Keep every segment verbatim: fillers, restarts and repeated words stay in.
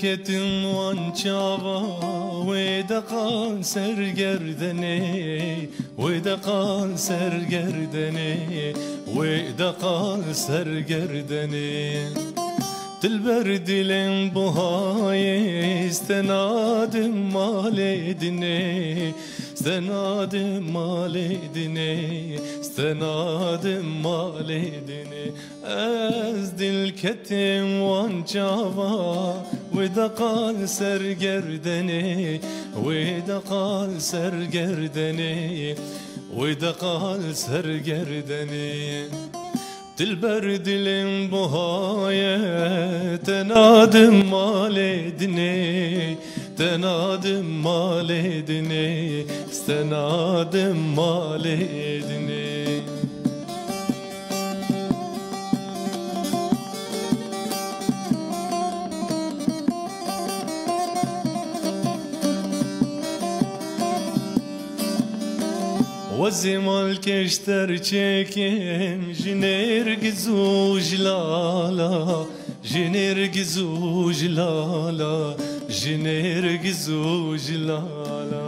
Ketin wan çava wê deqal ser gerdenê, wê deqal ser gerdenê, wê deqal ser gerdenê. Dilber dilên buhayê stenadim malê dinê, stenadim malê dinê, stenadim malê dinê. Ez dil ketim wan çava, wê deqal ser gerdenê, wê deqal ser gerdenê, wê deqal ser gerdenê. Dilber dilên buhaye, te nadim malê dinê, te nadim malê dinê, te nadim malê dinê. Wezê malkêş derçêkim, ji nêrgiz û ji lala, ji nêrgiz û ji lala, ji nêrgiz û ji lala.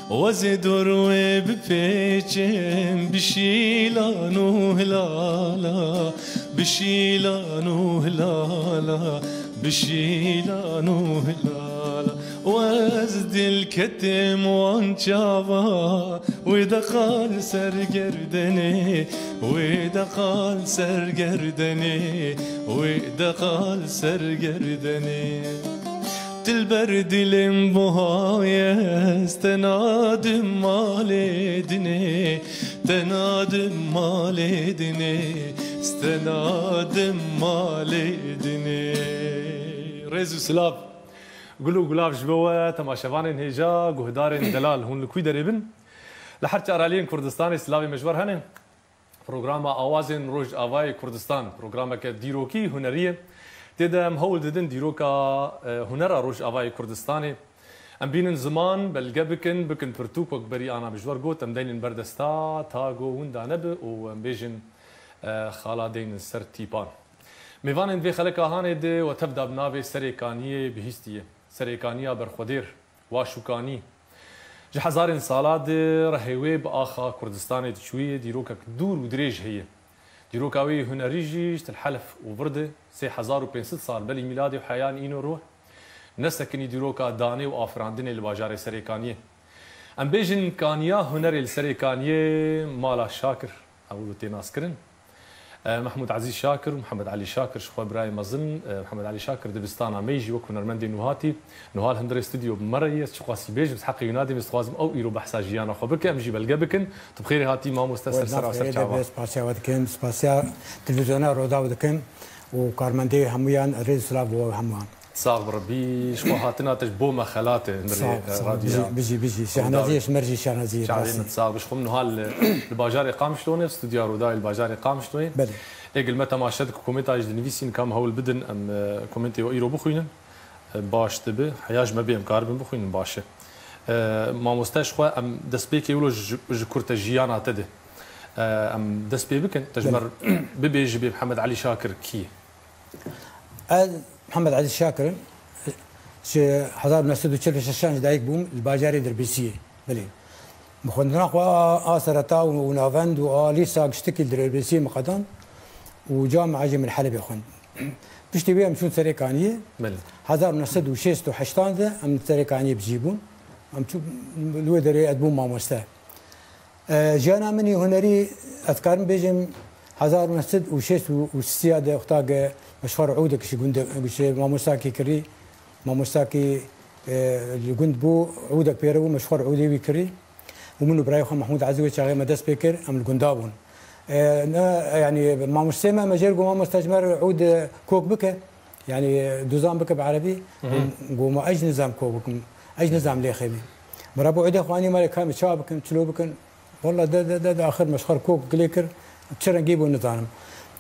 Wezê dor wê bipêçim, bi şîlan û hilala, bi şîlan û hilala, bi şîlan û hilala. Wez dil ketim wan çava, wê deqal ser gerdenê, wê deqal ser gerdenê, wê deqal ser gerdenê. Dilber dilêm buhaye, ez te nadim malê dinê, te nadim malê dinê, ez te nadim malê dinê. Rêz û silav. Gul û gulav ji bo we, temaşevanên hêja, guhdarên delal, hûn li kû derê bin? Li her çar aliyên Kurdistanê silavê me ji we re hene. Programa Awazên Rojavayê Kurdistan, programeke dîrokî, hunerî ye. Tê de em hewl didin dîroka, e, hunera Rojavayê Kurdistanê. Em bînin ziman, belge bikin, bikin pirtûk, wek berî ana min ji we re got, em deynin ber desta, ta go winda nebe û em bêjin, e, xala deynin ser tîpan. Mêvanên vê xeleka hanê de we tev da bi navê Serê Kaniyê bihîstiye. Serê Kaniya berxwedêr, Waşûkanî. Ji hezarên sala de rehê wê bi axa Kurdistanê diçûye, dîrokek dûr û dirêj heye. Dîroka wê yê hunerî jî ji Til Helf û vir de sê hezar û pênc sed sal belî mîladê û heya nîno rû, nesekinî dîroka danê û afirandinê li bajarê Serê Kaniyê. Em bêjin kaniya hunerê li Serê Kaniyê mala Şakir, ew tê naskirin. E, Mehmûd Ezîz Şakir û Mihemed Elî Şakir, ji xwe birayê mezin, e, Mihemed Elî Şakir dibistana me yî jî wek hunermendê nû hatî. Niha li hundirê stûdyo bi me re ye, ez çiqasî bêjim, ji heqê wî nadêm, ez dixwazim ew îro behsa jiyana xwe bike, em jî belge bikin. Tu bi xêrê hatî mamoste, ser sera û ser çavan. Spasiya we dikim, spasiya televîzyona Rodaw dikim û karmendê hemûyan, rêz û silav bo hemûyan. Sax bi Rebî, ji xwe hatina te ji bo me xelat e, hundirê, Sağ ol, e, sağ ol. Radyoya. Bijî, bijî, bijî. Şehnazî ji me re jî şehnazî ye, Çavê rastî. Min sax bi. Ji xwe min niha li, li bajarê Qamişlo ne, stûdyoya Rodayê li bajarê Qamişloyê. Belê. Ê gil me temaşe dike, komêntayê jî dinivîsîn, ka em hewl bidin, em, e, komêntê we îro bixwînin. E, baş dibe, heya ji me bê em karibin bixwînin, baş e. E, mamoste ji xwe em destpêkê wilo ji, ji kurte jiyana te de. E, em dest pê bikin, te ji me Belê. Bibêjî bê Mihemed Elî Şakir kî ye? Ez Mihemed Elî Şakir im. Ji hezar û neh sed û çil û şeşan ji dayik bûm, li bajarê Dirbêsiyê. Belê. Bi xwendina xwe a, a sereta û, û navend û a lîsa giştikî li Dirbêsiyê min qedand û camia jî min li Helebê xwend. Piştî wê em çûn Serê Kaniyê. Belê. Hezar û neh sed û şêst û heştan de em li Serê Kaniyê bi cî bûn. Em çû, li wê derê ez bûm mamoste. E, jiyana min î hunerî, ez karim bêjim, hezar û neh sed û şêst û sê de wexta ge me ji xwe re ûdek ji gund, ji mamostakî kirî, mamostakî, e, li gund bû, ûdek pê re bû, me ji xwe re ûdê wî kirî. Û min û birayê xwe Mehmûd Ezî wê çaxê me dest pê kir, em li gunda bûn. E, ne, yanî mamostê me, me jê re got, "Mamoste, ji me re ûd, e, kok bike." Yanî, duzan bike bi erebî. Hı hı. Got, "Ma ez jî nizam kok bikim, ez jî nizam lêxê bî." Mira bo êdî xwe anî me re, ka me ça bikin, çilo bikin. Walla de, de, de, de axir me ji xwe re kok gilê kir, çi rengî bû nizanim.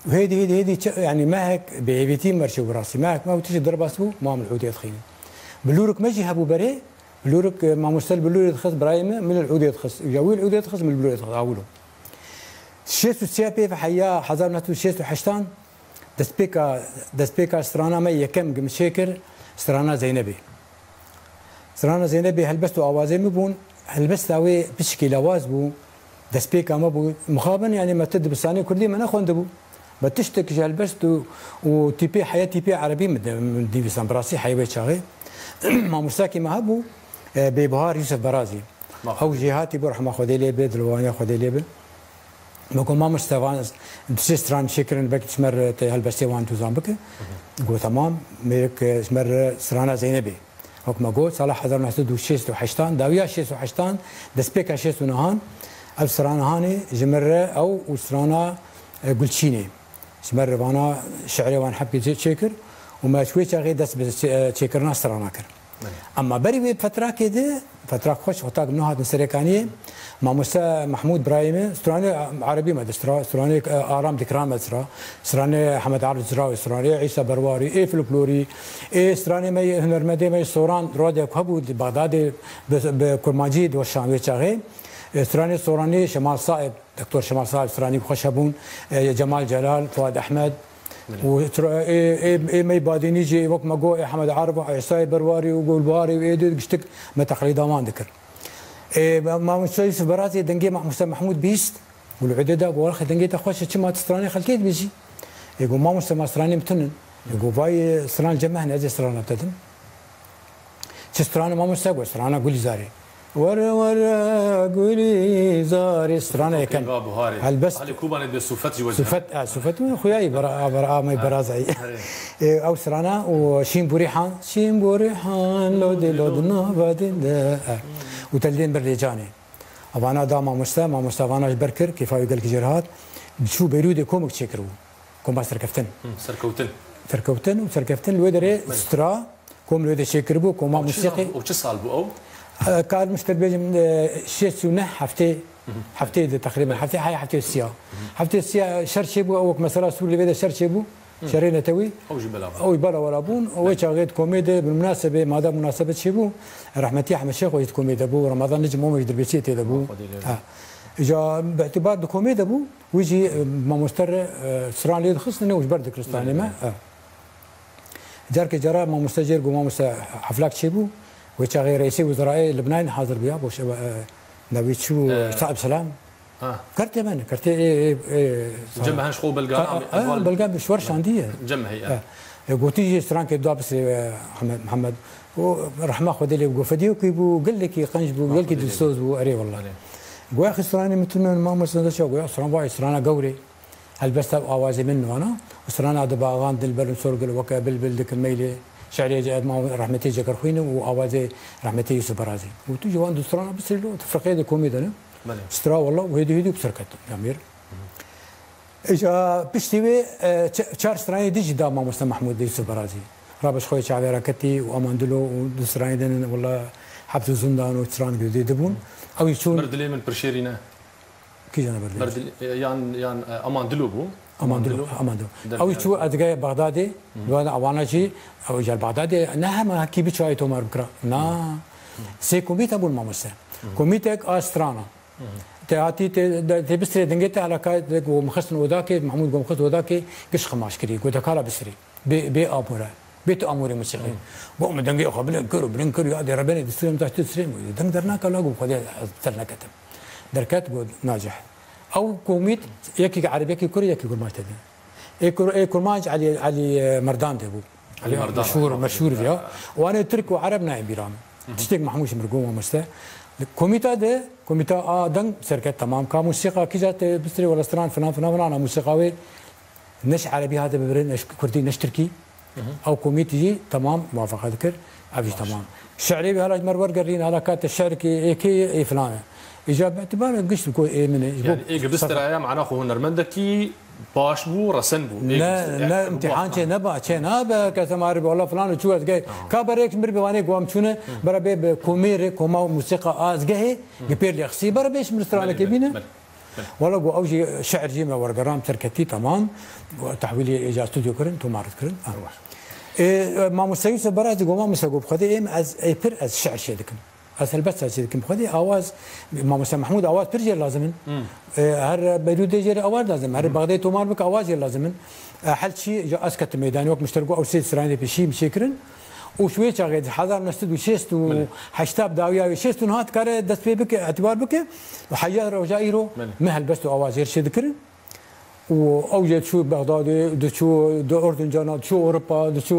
Hêdî, hêdî, hêdî çi, yanî mehek bi hêvîtî me re çû bi rastî. Mehek me û tiştî derbas bû, ma em li ûdê dixînin. Bilûrik me jî hebû berê, bilûrik, e, mamoste li bilûrê dixist birayê me, min li ûdê dixist. Ya wî li ûdê dixist, min li bilûrê dixist, awilo. Şêst û sê pê ve heya hezar neh sed û şêst û heştan, Destpêka, destpêka strana me yekem gi min çêkir, Strana Zeynebê. Strana Zeynebê helbest û awazê min bûn. Helbesta wê piçekî lawaz bû. Destpêka me bû. Mixabin, yanî me ti dibistanê kurdî me nexwendibû. Me tiştek ji helbest û, û tîpê heya tîpê erebî min di-, min dîvîsan. Bi rastî heya wê çaxê. Mamostakî me hebû, e, Bêbihar Yusuf Berazî. Ew jêhatî bû, rehma Xwedê lê be, dilwaniya Xwedê lê be. Me got, "Mamoste, van sê stran çêkirin, belkî ji me re te helbestê wan dûzan bike." Got, "Temam." Mêrik, e, ji me re strana Zeynebê. Wek me got, sala hezar neh sed û şêst û heştan, dawiya şêst û heştan, destpêka şêst û nehan, ev strana hanê ji me re ew û strana, e, Gulçînê. Ji me re vana şi'rê wan hebkê çê-, çêkir û me ji wê çaxê dest bi çê-, e, çêkirina strana kir. Belê. Ema berî wê petrakê de, petrak xweş, heta ku min hatin Serêkaniyê, mamoste Mehmûd birayê min, stranê erebî me distira, stranê, e, Aram Dikran me distira, stranê Hemed Arif distira, stranê Îsa Berwarî, ê folklorî, ê stranê me, hunermendê me Soran, radyo ku hebû di Bexdadê bi, bi kurmancî diweşan wê çaxê, e, stranê Soranî Şemal Saib, Doktor Şemal Saib stranî xweş hebûn, e, Cemal Celal, Fuad Ehmed, Belê. Û tra-, ê, ê, ê me Badênî jî wek me got, ê Hemed Arif, Îsayê Berwarî û Gulbarî û ê dê giştik me teqlîda wan dikir. Ê, ma-, Mamoste Yusuf Berazê dengê Mamoste Mehmûd bîst û li Udê da got, "Wexê dengê te xweş e, çima tu stranê xelkê dibêjî?" Ê got, "Mamoste, ma stranê min tune." Ê got, "Vay, stran cem me hene, ez ê strana te dim." Çi strana mamoste? Got, "Strana Gulîzarê." Were were Gulîzarê strana yekem. Eva Buharê. Helbest. Halê Kobanê de Sufet jî wezî. Sufet, e, Sufet mi? Xuyayî bera, bera, amey berazayî. Erê. E, ew strana û Şîn Burîhan, Şîn Burîhan, lodê lodê nava din de, e. Û teldên bir lêcanê. Avana da mamoste, mamoste avana ji ber kir, kêfa wî gelkî jêr hat. Çû Beyrûdê komik çêkiribû. Koma serkeftin. Hı, serkewtin. Serkewtin û serkeftin li wê derê Belê. Stra, kom li wê de çêkiribû, koma O çi mûsîqî. Sal, o çi sal bû ew? E, karim ji te dibêjim, e, şêst û neh heftê, Hı hı. heftê de teqrîben, heftê heya heftê siya. Hı hı. Heftê siya şer çêbû, ew wek mesela Sûrî li vê de şer çêbû, Hı. şerê netewî. Ew jî bela bû. Ew bela wela bûn, ew Belê. çaxê di komê de, bi munasebê, madem munasebet çêbû, rehmetî Ehmed Şêxo jî di komê de bû, Ramadan Necim Omer jî di Dirbêsiyê tê de bû. Xwedê lê Ha. Îja bi îtibar di komê de bû, wî jî, e, mamoste re, e, stran lê dixistin û ji ber dikir stranê me. Belê. Ha. Carkê cara mamoste jêr got, mamoste heflak çêbû. Wê çaxê reîsê wizarayê Libnayê hazir bûya, bo şewe, e, navê çi bû, E. Saib Selam. Ha. Kertê me ne, kertê ê, ê, ê, Cem Mehenj xwe belga A, name, a, a, eval belga bi şwer şandiye. Cem heye. Ha. E, gotî jî strankê da bisrê, e, Hemed, Mihemed. O rehma Xwedê lê bi gofediyokî bû, gelekî qenc bû, Rehma gelekî Xwedê lê dilsoz bû, erê wallah. Erê. Goya xistranê min tune, mamoste da çawa goya, stran vay, strana gewrê. Helbesta û awazê min wana, û strana di baxan dil berin sorgil weke bilbil dikim meylê, şerê ce edma rehmetê Cekerxwîn û awazê rehmetê Yusuf Berazî. Û tu ji wan du strana bisrî lo, tu firqeyê de komî de ne. Belê. Stra wela û hêdî hêdî bi ser ket, ya mêr. Îja piştî wê, e, ç-, çar stranê dî jî da mamoste Mehmûd Yusuf Berazî. Rabe ji xwe çavê re ketî û Aman Dilo û du stranê din wela hept û zindan û stran girêdayî dibûn. Ew jî çûn Ber dilê min pirşêrî ne. Kîjan ber Ber dilê? Dil-, e, yan, yan, e, Aman Dilo bû. Aman Dilo, Aman Dilo. Ew çû ezgehê Bexdadê, Hı. li wana jî, ew ji Bexdadê ne hema hekî bi çayê tomar bikira. Na. Hı. Sê komîte bûn mamoste. Hı. Komîtek a strana. Hı. Te hatî te, de, te bistrê dingê te alaka de ku mixistin odakê, Mahmûd ku mixist odakê, giş ximaş kirî, ku dekala bistrê. Bê, bê amûre. Bê tu amûrê musîqî. Hı. Got, "Min dengê xwe bilind kir û bilind kir, ya dê rebenê distrêm, taş tu distrêm." Deng dernaka la got, "Xwedê ez ser neketim." Derket, got, "Nacih." Ew komît, yekî erebî, yekî kurd, yekî kurmanc tê de. Ê kur-, ê kurmanc Elî, Elî, e, Merdan de bû. Elî Merdan, Meşhûr, rahmetli. Meşhûr viya. Ya. Wan ê Tirk û Ereb nayên bîra min. Hı hı. Tiştek Mahmûd ji min got, "Mamoste." Komîta de, komîta a deng serket temam. Ka musîqa kîja te bistrê wela stran filan, filan, filan, a musîqa wê ne ji erebî hate bibirin, ne ji kurdî, ne ji tirkî. Hı hı. Ew komît jî temam muwafeqe dikir. Ev jî Baş. Temam. Şi'rê wî hala ji me re wergerîn, hala ka te şi'rkê ê kê ye, ê filan e. Îja bi îtibar giş bi ku ê min e. Ji bo Yani, ê gibistiraya mana xwe hunermendekî baş bû, resen bû. Ê Ne, gibistir-, ne, ya, imtîhan bu çê neba, çê nabe, kesem arî bi, "Wela filan çû ez geh." Aha. Ka berek mir bi wanê guam çûne, Hı. bera bê bi komê re, koma musîqa a ez gehê, Hı. bi pêr lê xisî, bera bê ji mir stranekê Belê, belê, bîne. belê. Wala got, ew jî şi'r jî me wergeran, serketî temam. Got, tehwîlê êca stûdyo kirin, tomar kirin. Ha. Baş. Ê, e, mamoste Yusuf Berazî got, "Mamoste," got, "bi Xwedê êm ez, ê pir ez şi'r çê dikim. Ez helbesta çê dikim. Bi Xwedê awaz, mamoste Mehmûd awaz pir jê lazim in. Hmm. Ê, her Beyrûdê jê re awaz lazim in. Her Hmm. Bexdê tomar bike awaz jê lazim in." E, hel çî, ja ez ketim meydanê, wek min ji te re got, ew sê stranê pêşî min çê kirin. Û ji wê çaxê di hezar neh sed û şêst û heşt bi dawiya wê şêst û neh dikare dest pê bike, îtibar bike. Û heya roja îro Belê. me helbest û awazê çê dikirin. Û ew jê diçû Bexdadê, diçû di Urdun cana, diçû Ewropa, diçû,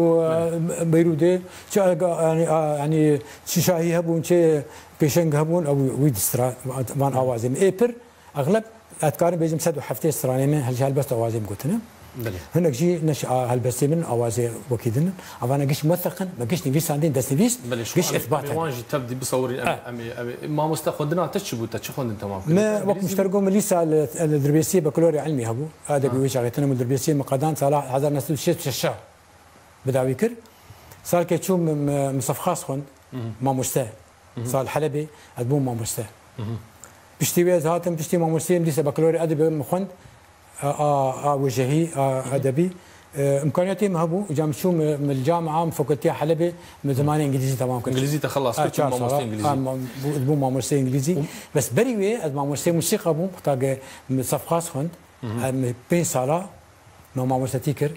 e, Beyrûdê. Çi, e, yanî, e, yanî çi şahî hebûn, çi pêşeng hebûn, ew wî distira van awazê min. Ê pir, exleb, ez dikarim bêjim sed û heftê stranê min hel-, ji helbesta awazê min gotine. Belê. Hinek jî ne ji a-, helbestê min awazê wekî din in. Evana giş muwetheq in, me giş nivîsandin, destnivîs, Belê, şu giş em ê, îsbat em ê hene. wan jî tev dî bisewirin, em ê, Eh. em ê, em ê. Mamoste xwendina te çi bû, te çi xwendin temam kir? Me Te wek îngilîzî? Muştergo min lîsa li, li dirbêsiyê bakalorya ilmî hebû. Edebî wê çaxê tine min dirbêsiyê min qedan sala hezar neh sed û şêst û şeş bi dawî kir. Salkê çûm min, min, min sefxas xwend, Hı hı. mamoste. Hı hı. Sal Helebê, ez bûm mamoste. Hı hı. Piştî wê ez hatim, piştî mamosteyê min dîsa bakalorê edebê min xwend. A, a, a wêjehî, a, Hı hı. edebî. E, îmkaniyetê min hebû, îca min çûm, e, min li camia, min fakulteya Helebê, min zimanê îngilîzî temam kir. Îngilîzî te xelas Ha, kir, çar mamoste sala. îngilîzî. Ha, ma-, bû, bû mamoste îngilîzî. Û Bes berî wê ez mamoste musîqa bûm, qutake min sefxas xwend. Hı hı. E, min pênc sala me mamostetî kir.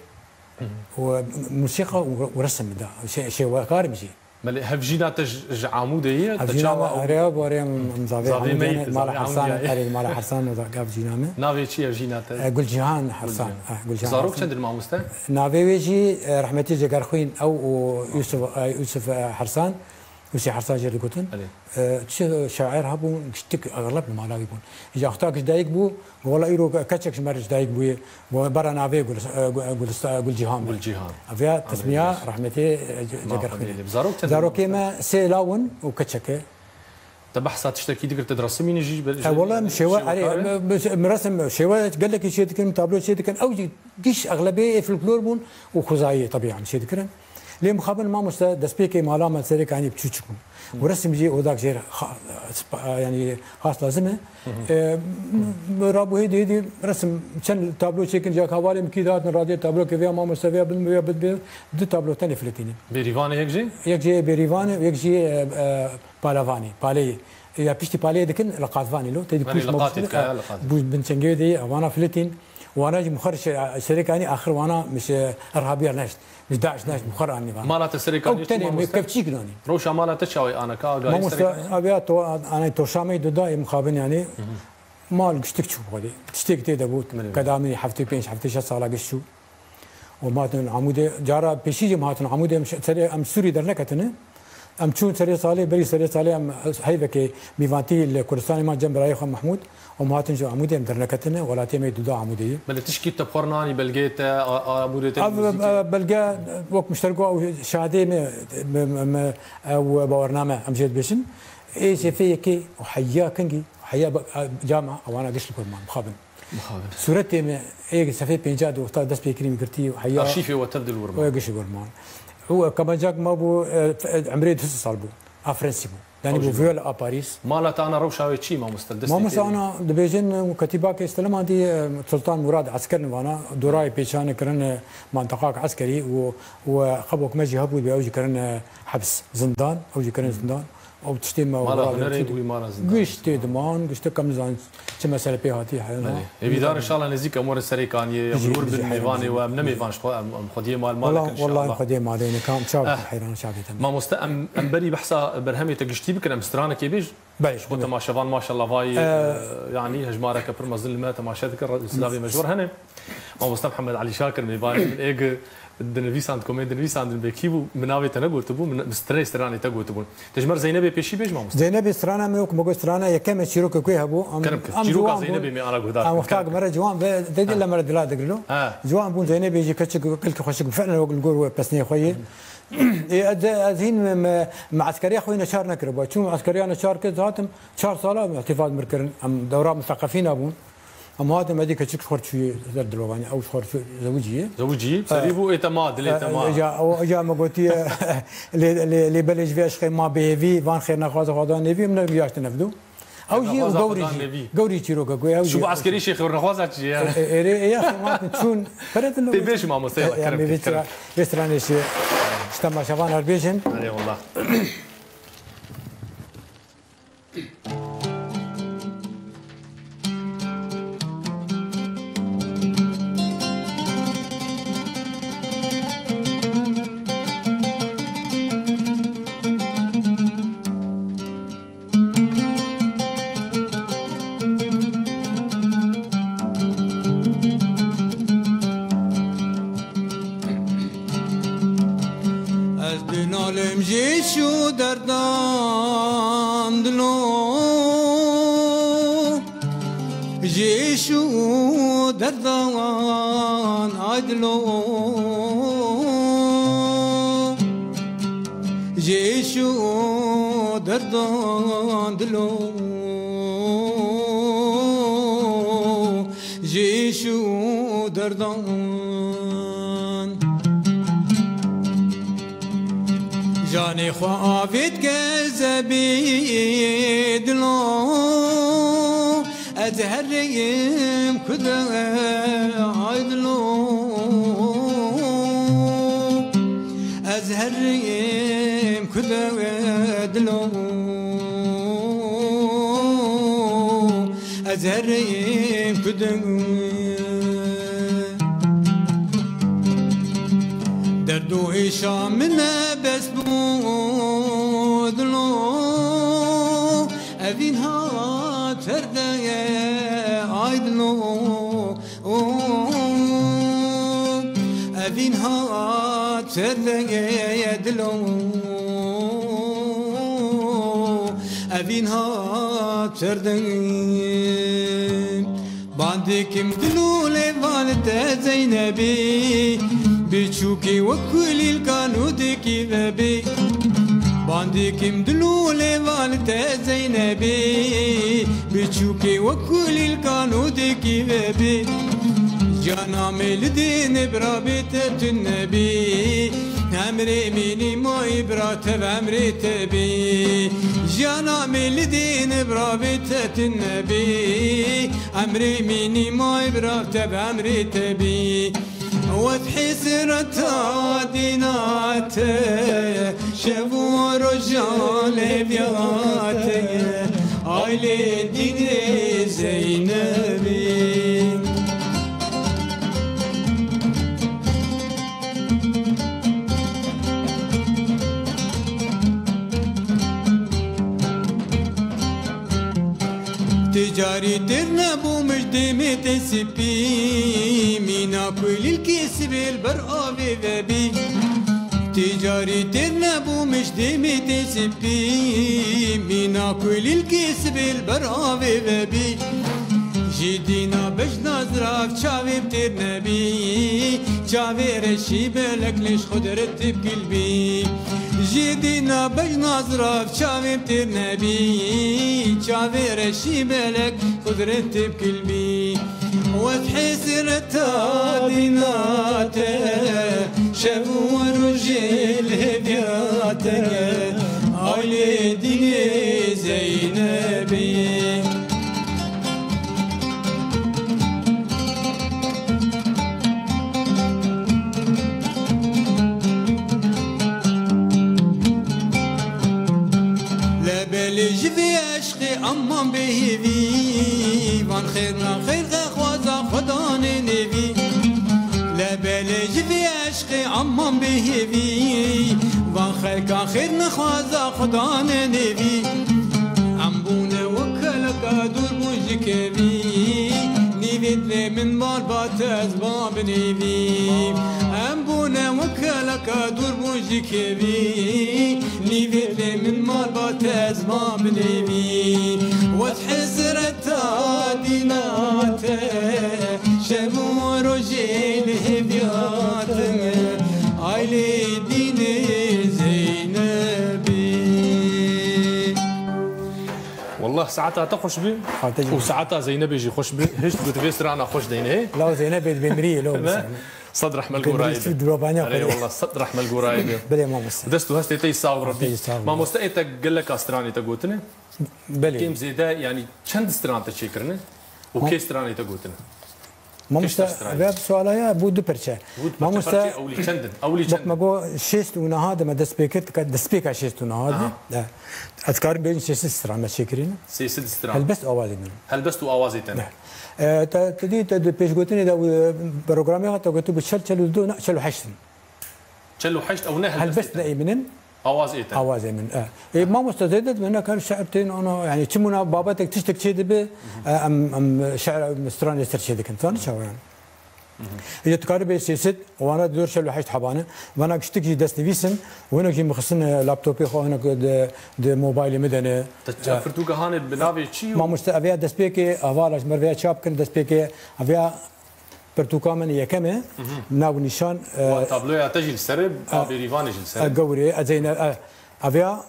Hı hı. Û musîqa û, û resim min da. Şê-, şêwekarim jî. Belê, hevjîna te ji, ji Amûdê ye? Te Hevjîna çawa me, ew erê, bu erê, em, em zavê Zavê Amûdê meyî ne, te, mala zavê Hersan, Amûdê ye. erê, mala Hersan o da hevjîna me. Navê çi ye hevjîna te? E, Gulcihan Hersan. Gulcihan. E, Gulcihan Zarok Hersan. çend in mamoste? Navê wê jî, e, rehmetî Cegerxwîn, ew û Yusuf, e, Yusuf, e, Hersan, Yusuf Hersan jê digotin. Belê. E, çi şair hebûn, giştik exleb li mala wî bûn. Îja wexta giş dayik bû, wela îro keçek ji me re ji dayik bûye. Wela bera navê Gul-, e, Gul-, Gulista-, Gulcihan bû. Gulcihan. Ev ya Amrê tesmiya Gulcihan. rehmetê, e, Ce-, Ma Cegerxwîn. xwedê lê. Zarok çend Zarokê in? me sê law in û keçek e. Te behsa tiştekî dikir, te diresimînî jî, be-, E, wela em şêwe, şêwekar erê, e? em, em, em resim, şêwe gelekî çê dikin, tablo çê dikin. Ew jî giş exlebê ê folklor bûn û xwezayê tebî em çê dikirin. Lê mixabin mamoste destpêkê mala me serê kanî biçûçik bûn. Û resim jî odak jê re xa-, spa-, yanî xas lazim e. Hı hı. E, m-, m-, rabû hêdî hêdî resim çend tablo çêkin, cak hevalê min kî dihatin radiyê tablo ke vêya mamoste vêya bin vêya bin vêya du tablo tenê filetînin. Bêrîvanê yek jî? Yek jî bêrîvan e, yek jî, e, e, palavanê, paleyê. Ya piştî paleyê dikin, li qatvanê lo, têdî Belê, pûş li qatê mabûs, dike, e, li qatê. bû bin çengê de, wana filetîn. Wana jî mixer şe-, serê kanî axir wana miş, e, irhabiya neşt. Ji DAIŞ neşt, mixer anî vana. Mala te serê Ew kanî çi tenê mamoste? kevçîk nanî. Rewşa mala te çawa ye, ana ka agahî Mamoste, serê kanî? aviya to-, anay toşamê duda ê mixabin yanî. Hı hı. Mal giştik çû xwedê. Tiştêk tê de bû. Belê, belê. Kedamî heftê pênc, heftê şeş sala giş çû. Û me hatin Amûdê, cara pêşî jî me hatin Amûdê, em ş-, serê, em Sûrî derneketine. Em çûn serê salê, berî serê salê em heyvekê mîvantî li Kurdistanê man cem birayê xwe Mehmûd. Û me hatin ji Amûdê em derneketine, welatê me duda Amûdê ye. Belê, tişkî te bi xwe nanî, belgeyê te, a, a, Amûdê te Ev, nêzîk e? e, belge, wek muştergo ew şehadê me, me, me, me, ew bawername em jê dibêjin. Ê sefê yekê û heya kengî, heya be-, e, cama, ewana giş li Kurd man, mixabin. Mixabin. Sûretê me ê sefê pênca di wexta dest pê kirî min girtî û heya Arşîfê we tev dil wir man. Wê giş wir man. Û, e, kemencak ma bû, e, f-, e, emrê du sed sal bû. A Fransî bû. Yanî Ew bû jî viol a Paris. Mala te ana rewşa wê çi mamoste, destê Mamoste tê de? ana dibêjin, e, ketîbakê Slemandî, e, Sultan Murad esker nivana, dorayê pêçane kirin, e, mantaqak eskerî û, û, e, xebok me jî hebû, ew jî kirin, e, hebs, zindan, ew jî kirin zindan. Ew tiştê me Mala û hunerê wî mala zindan. Giş tê diman, giş te kam nizan çi mesele pê hatî heyana. Belê. Êvîdar inşallah nêzîk em werin serê kaniyê, em Bijî, wir bijî, bin heyran mêvanê bijî. we, em ne mêvan ji xwe, em, em xwediyê mal malek Wala-, inşallah. Wallahî xwediyê malê ne, kam çav Eh. heyran çavê te. Mamoste, em, em berî behsa berhemê te giştî bikin, em stranekê bêj. Belê, Ji xwe belê. temaşevan maşallah vayî, Eh. e, yanî hejmareke pir mezin li me temaşe dikin, re-, silavê me ji we re hene. Mamoste Mihemed Elî Şakir mêvanê min ê gi dinivîsand, komê dinivîsandin bê kî bû, min navê te negotibû, min, min strê stranê te gotibûn. Te ji me re Zeynebê pêşî bêj mamoste. Zeynebê strana me yok, me got strana yekeme çîroka ku hebû. Am, Kerem kir. am Çîroka ciwan bûn. Zeynebê me ana guhdar Am kir. wexta Kerem me kir. re ciwan ve, de Ha. dile me re dila digirlo. Ha. Ciwan bûn Zeynebê jî keçik, kilki xweşik, fi'len wek li gor we pesnê xwe yê. Ê, ez, ez hîn me, me, me eskeriya xwe neçar nekiribû. Çûm eskeriya neçar kir, zatim çar sala îhtîfal mir kirin. Em dewra museqefîna bûn. Em hatin me dî keçik xwe çûyê ser dilovanî. Ew xwe çû zewicî ye. Zewicî, serî bû, ê te ma, dilê te ma. Îca, o, îca me gotiye, lê, lê, lê belê ji vê eşqê ma bêhêvî, van xêrnexwaza Xweda nêvî, em ne yaştin evdû. Ew jî û Xweza gewrî Xweda jî. nêvî. Gewrî çîroka ku ew jî. Şû bi eskerî şê xêrnexwaza çi ye? E, e, erê, e, ya xemat çûn. Pere din Tê bêjim mamoste, ya, ya, kerem me kir, vê kerem. Vê stranê şê. Ji temaşevan her bêjin. Erê wallah. Dilo, ji êş û derdan, ay dilo, ji êş û derdan dilo, ji êş û derdan. Canê xwe avêt ke zebî dilo, ez hereyim ku de, ay dilo, ez hereyim ku de dilo, ez hereyim ku de. Derd û êşa min e bes bû dilo, evîn hat ser de ye, ay dilo, evîn hat ser de ye dilo, evîn hat ser de ye. Bandikim dilo lêval te Zeynebî, biçûkî wek kulîlka nûdikî vebî. Bandikim dilo lêval te Zeynebî, biçûkî wek kulîlka nûdikî vebî. Jana me li dînê bira bê te tune bî, emrê mînî mayî bira tev emrê te bî. Jana me li dînê bira bê te tune bî, emrê mînî may bira tev emrê te bî. Wet hesreta dîna te, şev û roja lêvya te, aylê dînê Zeynebî. Tê carî têr nebûm ji dêmê tê sipî, mîna kulîlkê sibê li ber avê vebî. Tê carî têr nebûm ji dêmê tê sipî, mîna kulîlkê sibê li ber avê vebî. Ji dîna bejna zirav çavê bi têr nebî, çavê reşî belek lê ji qudret tê bi gul bî. Ji dîna bejna zirav çavê bi têr nebî, çavê reşî belek qudret tê bi gul bî. Wet hesreta dîna te, şev û rojê li hêviya te, aylê dînê Zeynebî. Lebelê ji vê eşqê eman bê hêvî, van xêr nexêr xexwaza Xwedanê nêvî. Lebelê ji vê eşqê eman bê hêvî, van xelka xêr nexwaza Xwedanê nêvî. Em bûne wek keleka dûr bûn ji kevî, nîvêt lê min mal ba te ez ba binêvî. Em bûne wek keleka dûr bûn ji kevî, nîvêt lê min mal ba te ez ba binêvî. Wet hesreta dîna te, şev û rojê li hêviya te, aylê dînê Zeynebî. Wallah saeta te xweş be. Xatir û saeta Zeynebê jî xweş be. Hişt got vê strana xweş deyne. Law Zeynebê dibê miriyê lo. Sed rehme li gorayê be. Erê wallah sed rehme li gorayê be. Belê mamoste. Dest û hestê te yî sax be Rebbî. Mamoste ê te geleka stranê te gotine. Belê. Kêm zêde, yanî çend stran te çêkirine û kê stranê te gotine? Mamoste, vê suala ya bû du perçe. Bû du perçe, mamoste, perçe ewlî çend in? Ewlî çend in? Bak me got şêst û neha de me dest pê kir, destpêka şêst û neha de. Aha. De. Ez karim bêjim sê sed stran me çêkirîne. Sê sed stran. Helbest awazê min. Helbest û awazê te ne. De. E, te, te dî, te di pêşgotinê de, e, programê xwe te gotibû çel, çel û du, na, çel û heşt in. Çel û heşt ew ne helbestê te ne. Helbest ne ê min in. Awaz ê te. Awazê min, e. Ê, mamoste zêde dibêne kar şe'r tên ona, yani çi muna babetek tiştek çê dibe, e, em, em şe'r, em stranê ser çê dikin. Zanî çawa yani? Ji dikarî bê sê sed, wana di dor çel û heşt hebane. Vana giştik jî destnivîs in, hinek jî min xistin, e, laptopê xwe, hinek di, di mobaylê min de ne. Te ça pirtûka hanê bi navê çi û? Mamoste, ev ya destpêkê, hevala ji me re vêya çap kirin, destpêkê, ev ya pirtûka min yekem e, nav û nîşan, e, Wa tabloya te jî li ser e, a Bêrîvanê jî li ser e, e. Gewrê, e, Zeynep, e, ev ya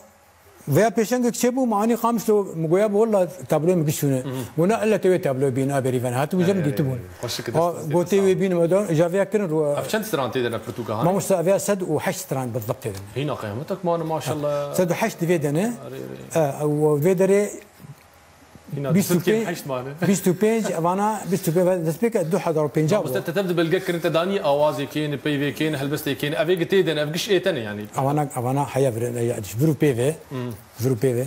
Vêya pêşengek çêbû, me anî Qamişlo, min goya, wella tabloyê min giş çûne. Got, na, ella tê wê tabloyê bîn, a Bêrîvanê. Hatibû je min dîtibûn. Xweşik e, dest, destê Gotê wê bîn me de, îja vêya kirin ro. Ev çend stran tê de ne pirtûka hanê? Mamoste, ev ya sed û heşt stran bi dibt tê de ne. Hîna qeyametek mane, maşallah. Sed û heşt di vê de ne. Arê, arê. E, û vê derê Hîna bîst û pênc, heşt mane. Bîst û pênc, evana bîst û pênc, destpêka du hezar û pêncî bû. Mamoste, te tev di belge kirin, te danî awazê kên, peyvê kên, helbestê kên. Ev ê gi tê de ne, ev giş ê te ne yanî. Evana, evana heya vir, e, ji vir û pê ve. Vir û pê ve.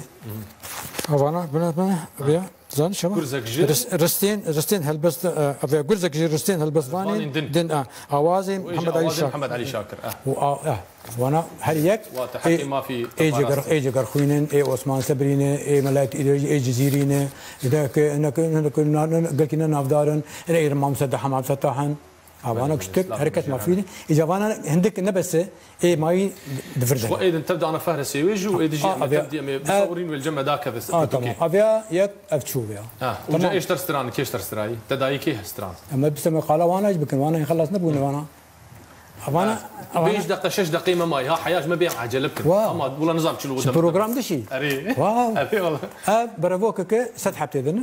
Evana, bine, bine, vêya, zanî şema? Gurzek ji? Ris-, ristên, ristên helbest, e, vêya gurzek ji ristên helbestvanên din, e. Awazê Mihemed Elî Şakir. Mihemed Elî Şakir, e. Û a, e. Wana her yek Wa te heqê mafî ê, ê Ceger-, ê Cegerxwîn in, ê Osman Sebrî ne, ê Melayet Îdrîs, ê Cizîrî ne, hinek, hinek, hinek, na-, na-, gelkî ne navdar in, hinek ê Mam Sedda Hemam Fetah in. A wana kiştik, her kes mafî ne. Îca vana hindik ne bes e, ê mayî di vir de. Xwe ê din tev dana fehresê wê jî û ê dijî em tev dî em ê bisawirîn wê li cem me dakeve. A, tamam. Avya yek ev çû ya. Ha, uca êşter stran, kêşter strayî. Te dayî kê stran? Em bise me qala wana jî bikin, wana xelas nebûne vana. Avana, avana. Pênc deqe, şeş deqeyê me mayî. Ha, heya ji me bê ecele bikin. Wa. Ama wila nizam çilo. Ji program dişî. Erê. Wa. Erê wala. Ev berevokeke sed heb tê de ne.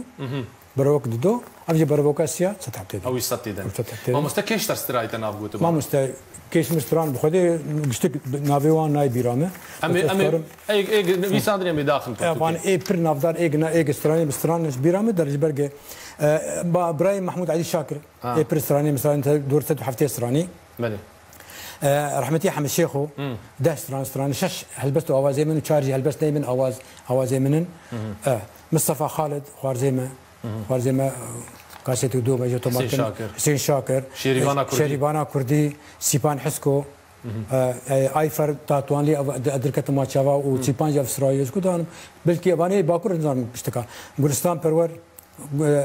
Berevok dido. Ev jî berevoka siya sed heb tê de. Ew jî sed tê de ne. Ew sed heb tê de ne. Mamoste kêşter strayî te nav gotiba. Mamoste kêş min stran bi xwedê giştik navê wan nayê bîra me. Em ê, em ê, êg, êg, nivîsandinê em ê daxin. Evan ê pir navdar êg na, êg stranê bi stran ji bîra me der ji berge. E, ba, birayê Mahmud Elî Şakir. Ha. Ê pir stranî, misalan, te dor sed û heftê stranî. Belê. E, rehmetî Hemed Şêxo, Hmm. deh stran, stranî, şeş helbest û awazê min û çar jî helbest neyê min, awaz, awazê min in. E, Mistefa Xalid, xwarzê me, xwarzê me, e, kasetê do me, jê tomar Hüseyin kirin. Şakir. Hüseyin Şakir. Şerîvana E, Kurdî. Şerîvana Kurdî, Sîpan Hisko, e, e, Ayfer Tatwanlî, ev, di, dirketin ma çava û Sîpan jî ev strayê ji ku danim. Belkî evanê Bakur nizanim piştika. Gulistan Perwer,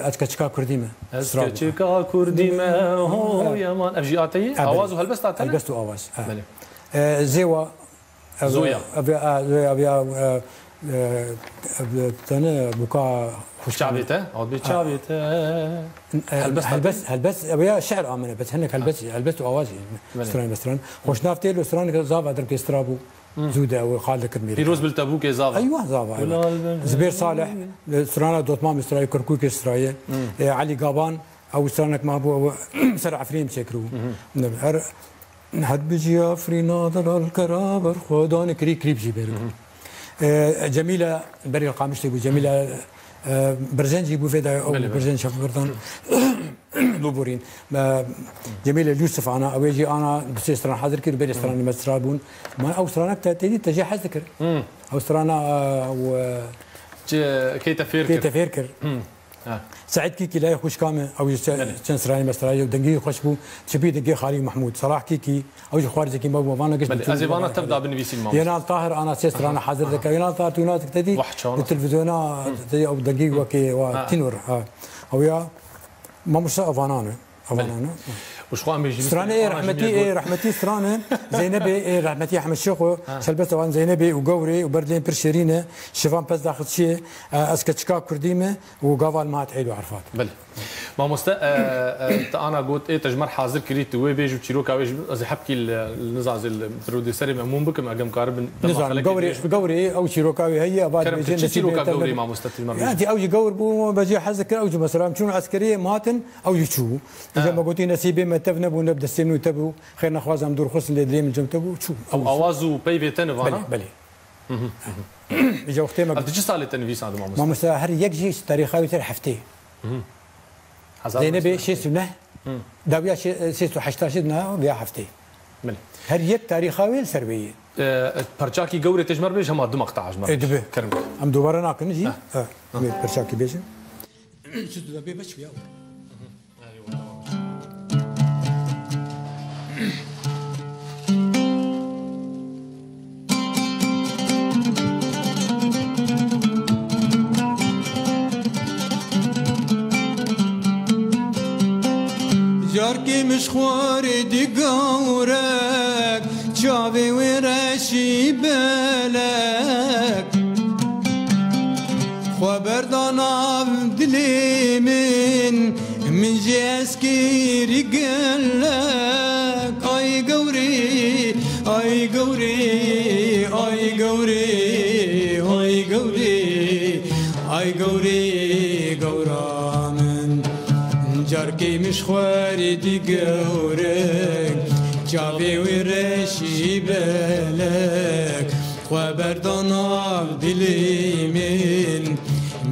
Ez keçika Kurdî me. Ez Sra bû. Keçika Kurdî me, ho, Evet. Yeman. Ev jî a te ye? Evet. Awaz û helbest a te ne? Helbest û awaz, evet. Belê. E, Zêwa, ev, Zoya. Ev, ev, ev, ev, ev, ev, tene buka xweş Çavê te? Ad bê çavê te. E, Helbest a te? Helbest, helbest, ev ya şiir amine, bes hinek helbest, helbest û awaz, Belê. Stran, stran. Xweşnav tê lo stran ke zava dirkê stra bû. Zû de ew xal dikir mêrî. Pîroz bil tebûkê zava. Eywa zava, eywa. Gulal bin Zibêr Salih, e, strana Dotmam straye, Kirkûkê straye. E, Elî Gaban, ew stranek ma bû, ew ser Efrînê çêkiribû. Ne, her, her bijî Efrîna delal kera ber xwe danê kirî, kirîp jî bêrî. E, Cemîle, berî Qamişlê bû, Cemîle, e, Birzenc jî bû vê de, ew Belê, belê. Birzenc şefbirdan. Lûborîn. Me Cemîlê Yûsif ana, ew ê jî ana du sê stran hazir kir, berê stranê me stra bûn. Man ew stranek te têdî te jê hez dikir. Hmm. Ew strana, e, ew, e, Çi, kê te fêr kê kir? Te fêr kir. Hmm. Ha. Seîd Kîkî layê xwişka me, ew jî çe-, Belê. Çend stranê me strayê, dengî xweş bû. Çipî dengê Xalî Mehmûd. Salah Kîkî, ew jî xwarzekî me bû, vana giş Belê, ez ê vana tev da binivîsîn, mamoste. Yenal Tahir ana sê strana hazir dike. Yenal Tahir tu nas dikte dî, Wah, çawa di nas. Televîzyona, te ew dengî wekê, wa, Ha. Tînor, ha. Ew ya, Mamoste Avanan e. Avanan e. Belê. Û ji xwe em ê jî Stranê ê rehmetî, ê rehmetî stranê Zeynebê, ê rehmetî Ehmed Şêxo, Ha. Helbest Avan Zeynebê û Gewrê û berdên pir şêrîn e. Şivan pez daxilçiyê, e, ez keçika Kurdî me û gaval me hat Eyd û Arfat. Belê. Mamoste, e, e, te ana got, ê te ji me re hazir kirî, tu wê bêj û çîroka wê ji, ez ê hepkî li, li nizazê li prodûserê me mûn bikim, egem karibin, dema Nizanim, xelekê Gewrê, dirêj bikim. Gewrê ew çîroka wê heye, ava Kerem dibêje kir, çi nesîbê çîroka te Gewrê, nebe-, mamoste, tu ji me re Ya, bêje. Dî ew jî gewr bû, me jê hez dikir, ew jî mesela, em çûn eskeriyê, em hatin, ew jî çû. Ha. Îja me gotî, nesîbê me tev nebû, ne bi destê min û te bû, xêr nexwazam dûr xistin lê dilê min cem te bû, çû. Ew awaz û peyvê te ne vana? Belê, belê. Hı hı, hı hı. Îja wextê me Ev di çi salê te nivîsandin, mamoste? Mamoste, her yek jî tarîxa wî ser heftê. Hı hı. Hezar Zeynebê şêst û neh, Hı. dawiya şê-, sêst û heşta şêst na viya heftê. Belê. Her yek tarîxa wê li ser wê ye. E, perçakî gewrê tê ji me re bêj, hema du meqta ji me re E, dibe. Kerem. Em dubare nakin jî. Heh. E, Heh. em ê perçakî bêjin. Çi tu de bê beş ya. Carkê min ji Vê wê reşî belek xwe berda nav dilê min, min jî ez kirî gelek. Ay gewrî, ay gewrî, ay gewrî, ay gewrî, ay gewrî, gewra min. Carkê min ji xwerî dî gewrek, çavê wî reşî belek, xwe berda nav dilê min,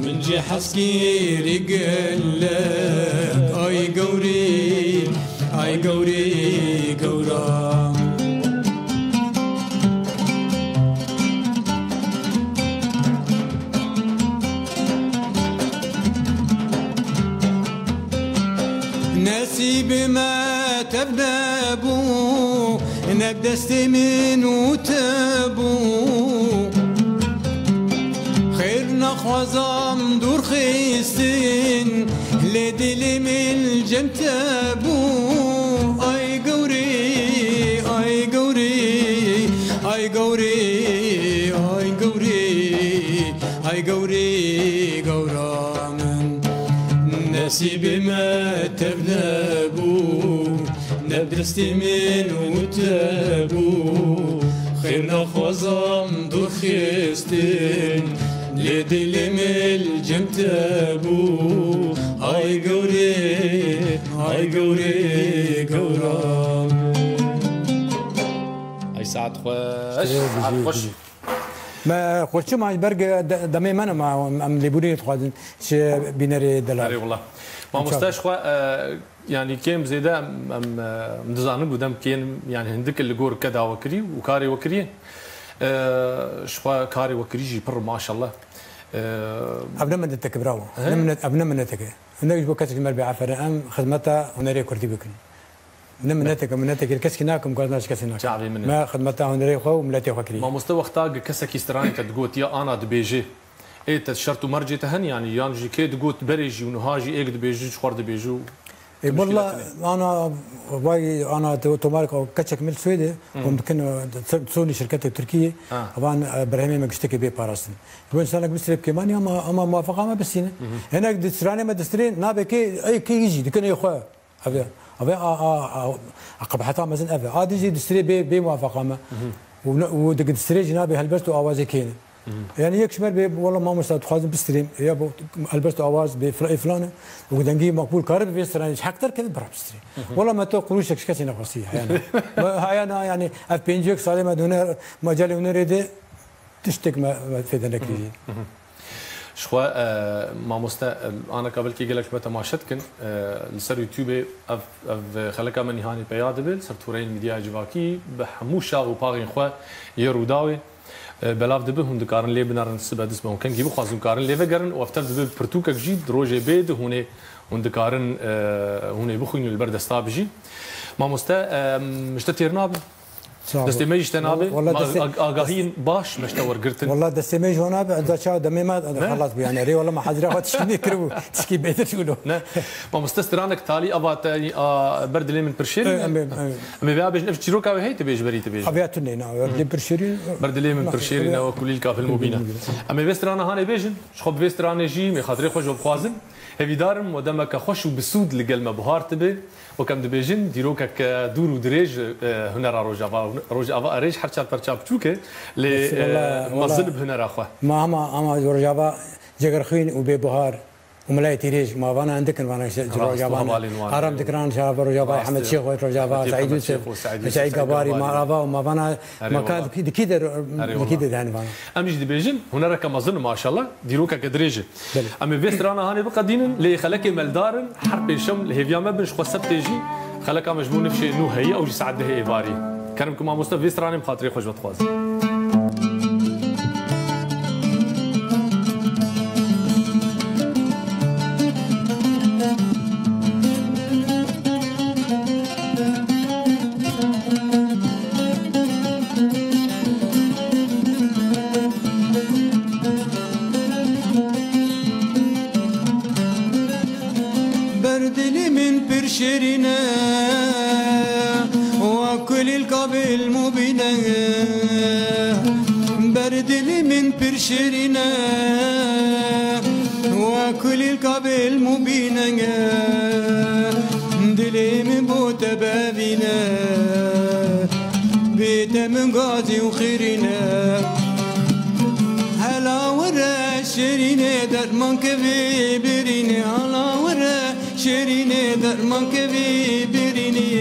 min jî hez kirî gelek. Ay gewrî, ay gewrî, gewra. Nesîbê me tev nebû, ne bi destê min û te bû. Xêr naxwazam dûr xistin, lê dilê min cem te bû. Ay gewrî, ay gewrî, ay gewrî, ay gewrî, ay gewrî, gewra min. Nesîbê me tev nebû, ne bi destê min û te bû. Xêr naxwazam dûr xistin, lê dilê min li cem te bû. Ay gewrê, ay gewrê, gewra. Ay saet xweş, saet xweş. Me xweşçi ma ji ber ge-, de-, demê me ne ma em, em lêbûrî dixwazin ji bînerê delal. Erê wala. Mamoste ji xwe, e, yanî kêm zêde em, em, e, em dizanin ku dem kêm, yanî hindik li gor keda we kirî û karê we kirî. E, ji xwe karê we kirî jî pir maşallah. E, Ev ne mineteke bravo. He? Ne minet-, ev ne mineteke. Hinek ji bo kesek ji me re bê aferin. Em xizmeta hunerê kurdî bikin. Ne mineteke, mineteke li kesekî nakim, guhaz ji kesî nakim. Çavê min e. Me xidmeta hunerê xwe û miletê xwe kirî. Mamoste, wexta gi kesekî stranê te digot ya ana dibêje, ê te şert û mercê te hen, yanî yan jî kê digot berê jî û niha jî êk dibêje, ji xwe dibêje û... Ê, wela ana, vay ana te tomarek o keçek mil Swêdê, hûn dikin, e, sonî şirketê Tirkiyê, van, e, berhemê me giştekê bê parastin. Ji bo însanek bistrê bi kêmanî ama, ama muwafaqa me bistîne. Hinek di stranê me distrê, nabê kê, ey kê jî dikin ê xwe. Ev e, ev e, a, a, a, a qebheta mezin ev e. A dî jî distrê bê, bê muwafaqa me. Û ne, û di distrê jî nabê helbest û awazê kêne. Yani yek ji me bê, wela mamosta dixwazim bistrêm. Ya bo helbest û awaz bê fila-, ê filan e. Û dengî makbûl kare bi vê stranê ji hekter keve bira bistrê. Wela me to qurûşek ji kesî nexwestiye. Heyana. Me heyana yani ev pêncî yek salê me di huner, mecelê hunerê de tiştek me, me fêde nekirî. Ji xwe, e, mamoste, e, aneka belkî gelek ji me temaşe dikin, e, li ser YouTubeê ev, ev xeleka me nîhanî peya dibe, li ser toreyên mîdyaya civakî, bi hemû şax û paxên xwe yê Rûdawê, e, belav dibe, hûn dikarin lê binerin, sibe dist be hûn kengî bixwazin, karin lê vegerin û ev tev dibe bi pirtûkek jî, di rojê bê di hûnê, hûn dikarin, e, hûnê bixwînin û li ber desta bijîn. Mamoste, e, ji te têr nabin. Sağ ol. Destê me jî te nabe. Wala Ma-, destê, ag-, agahiyên baş me ji te wergirtin. Wala destê me jî hona be, da çawa demê me xelas bû yani. Rê wala me hazira xwe tişkî nêkiribû, tişkî bêtir çûlo. Ne. Mamoste, stranek talî ava te, a, ber dilê min pir şêrîn e. Em ê, em ê. Em ê vê bêjin, ev çîroka wê hey te bêj berî te bêj. Aviya tune na, ber dilê pir şêrîn. Ber dilê min pir şêrîn e, we kulîlka filmobîne. Em ê vê strana hanê bêjin, ji xwe bi vê stranê jî, mê xatirê xwe ji we bixwazin. Hêvîdar im we demeke xweş û bi sûd li gel me buhar tibe. Wek em dibêjin, dîrokeke dûr û dirêj, e, hunera Rojava, Rojava Erêj her çar perça biçûk e, lê, Rast, e, wela, mezin wela bi hunera xwe. Ma hema, hema Rojava cegerxwîn û bêbuhar û milayetî rêj, ma vana hindik in, vana ji, ji Rast, Rojava ne. Hevalên wan. Aram dikiran, ji Rojava Rast, Ehmed e. Şêxo, Rojava Ehmed Şêxo, Seîd Yusuf, Seîd Yusuf, Seîd Gabarî, Gabarî. Ma ava û ma vana, Erê ma ka wela. Dikî, dikî de, Erê dikî wela. De dihên vana. Em jî dibêjin, hunereke mezin in maşallah, dîrokeke dirêj e. Belê. Em ê vê strana hanê biqedînin, lê xelekê me li dar in, her pêşem li hêviya me bin, ji xwe sebtê jî xeleka me ji bo nifşê nû heye, ew jî saet dehê êvarî. Kerem ki mamoste vê stranê bi xatirê xwe ji we dixwazim. Ber dilê min pir şêrîn e, wa kulîlka bil mubîne. Şirîne, we kulîlka bêl mubîne, dilê min bo te bevîne, bê te min gazî û xirîne. Hela were şirîne, derman kevê birîne, hala were şirîne, derman kevê birîne.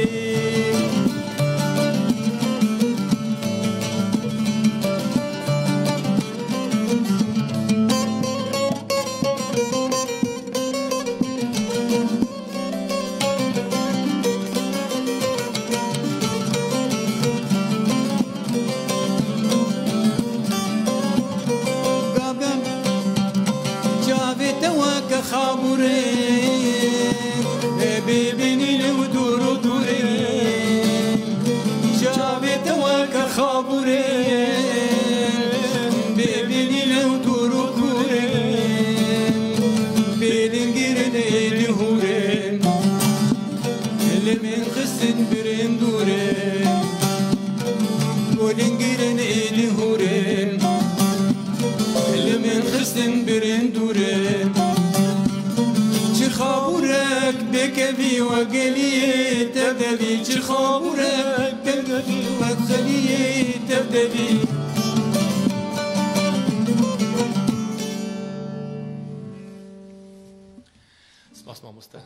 Çavê te weke xabûrê, bê binî li dûr û dûrê. Çavê te weke xabûrê, bê binî li dûr û dûrê. Bê dingirên êdî hûrê, li min xistin birên dûrê. Bo dingirên êdî hûrê, li min xistin birên dûrê. Çi xabûrek bêkevî we geliyê tev devî, çi xabûrek bêkevî we geliyê tev devî. Spas mamoste.